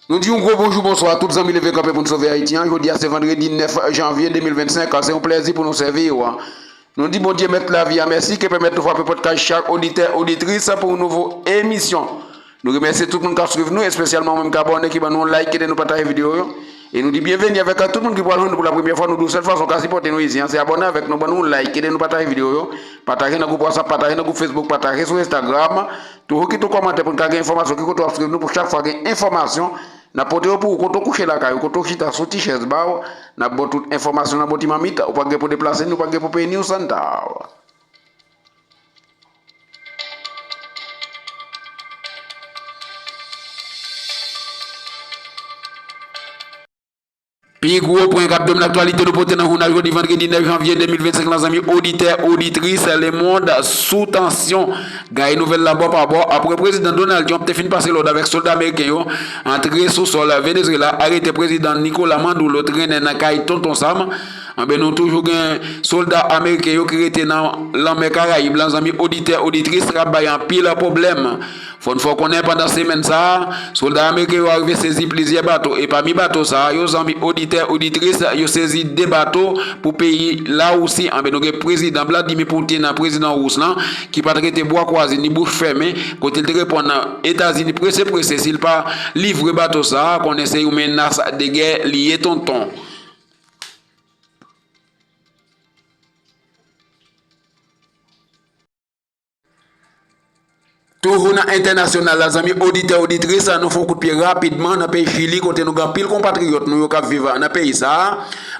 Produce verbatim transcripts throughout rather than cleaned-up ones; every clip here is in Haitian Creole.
Nou di yon gwo bonjou, bonswa a tout zanmi Leve Kanpe pou n Sove Ayiti an. Jodi a se vandredi nèf janvye de mil vennsenk, se yon plèzi pou nou sèvi w. Nou di Bondye Mèt Lavi a mèsi ke pèmèt nou frape pòt kay chak oditè, oditris pou yon nouvo emisyon. Nou remèsye tout moun k ap swiv nou, espesyalman ou menm k abòne, ki ban nou like, ede nou pataje videyo yo. E nou di byenveni avèk tout moun ki pral jwenn nou pou la premyè fwa. Nou di w sèl fason w ka sipòte nou isit an, se abòne avèk nou, ban nou like, ede nou pataje videyo yo. Pataje nan gwoup WhatsApp, pataje nan gwoup Facebook, pataje sou Instagram. Toujou kite yon kòmantè pou n ka gen enfòmasyon ki kote w ap swiv nou, pou chak fwa gen enfòmasyon, n ap pote yo pou ou kote w kouche lakay ou, kote w chita sou ti chèz ba w, n ap ba w tout enfòmasyon nan bon ti mamit, ou pa gen pou deplase ni ou pa gen pou peye ni yon santa. Pi gwo pwen k ap domine aktyalite nou pote nan jounal jodi vandredi nèf janvye de mil vennsenk lan, zanmi oditè, oditris, lemonn sou tansyon. Gaye nouvèl la bò pa bò, apre prezidan Donald Trump te fin pase lòd avèk sòlda ameriken yo antre sou sòl Venezuela, arete prezidan Nicolas Maduro, trennen nan kay Tonton Sam. Anben, nou toujou gen sòlda ameriken yo ki rete nan lanmè Karayib lan, zanmi oditè, oditris, k ap bay anpil pwoblèm. Fò n fè w konnen, pandan semèn sa a, sòlda ameriken yo arive sezi plizyè bato, e pami bato sa a yo, zanmi oditè, oditris, yo sezi de bato pou peyi Lawousi. Anben, nou gen prezidan Vladimir Putin, prezidan Rous lan, ki pa t rete bwa kwaze ni bouch fèmen, kote l te reponn Etazini prese prese si l pa livre bato sa a, konnen se yon menas de gè li ye, tonton. Toujou nan entènasyonal la, zanmi oditè, oditris, nou fè yon kout pye rapidman nan peyi Chili, kote nou gen anpil konpatriyòt nou yo k ap viv nan peyi sa a.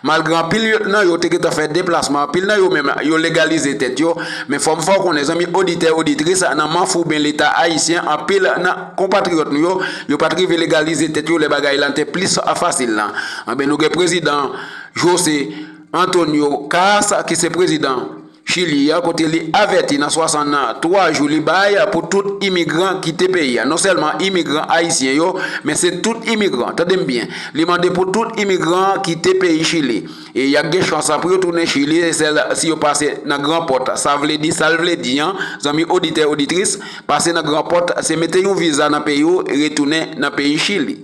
Malgre anpil nan yo te gentan fè deplasman, anpil nan yo menm yo legalize tèt yo, men fò m fè w konnen, zanmi oditè, oditris, nan manfouben Leta ayisyen, anpil nan konpatriyòt nou yo, yo pa t rive legalize tèt yo lè bagay lan te plis fasil lan. Anben, nou gen prezidan José Antonio Caz, ki se prezidan Chili a, kote li avèti nan swasanntwa jou li bay pou tout imigran kite peyi a. Non sèlman imigran ayisyen yo, men se tout imigran. Tande m byen. Li mande pou tout imigran kite peyi Chili. E y ap gen chans pou yo tounen Chili, se sèl si yo pase nan Gran Pòt. Sa vle di, sa l vle di an, zanmi oditè, oditris, pase nan Gran Pòt, se mete yon viza nan peyi w, retounen nan peyi Chili.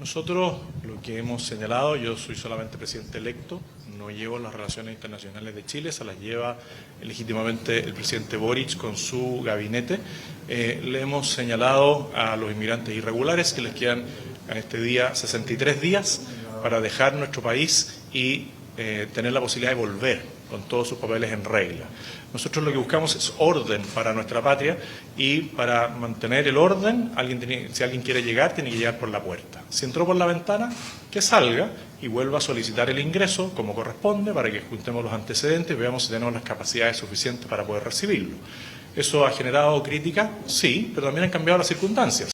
Nosotros lo que hemos señalado, yo soy solamente presidente electo, no llevo las relaciones internacionales de Chile, se las lleva legítimamente el presidente Boric con su gabinete. Eh, le hemos señalado a los inmigrantes irregulares que les quedan a este día sesenta y tres días para dejar nuestro país y eh, tener la posibilidad de volver con todos sus papeles en regla. Nosotros lo que buscamos es orden para nuestra patria y para mantener el orden, alguien tiene, si alguien quiere llegar, tiene que llegar por la puerta. Si entró por la ventana, que salga y vuelva a solicitar el ingreso como corresponde para que juntemos los antecedentes y veamos si tenemos las capacidades suficientes para poder recibirlo. ¿Eso ha generado crítica? Sí, pero también han cambiado las circunstancias.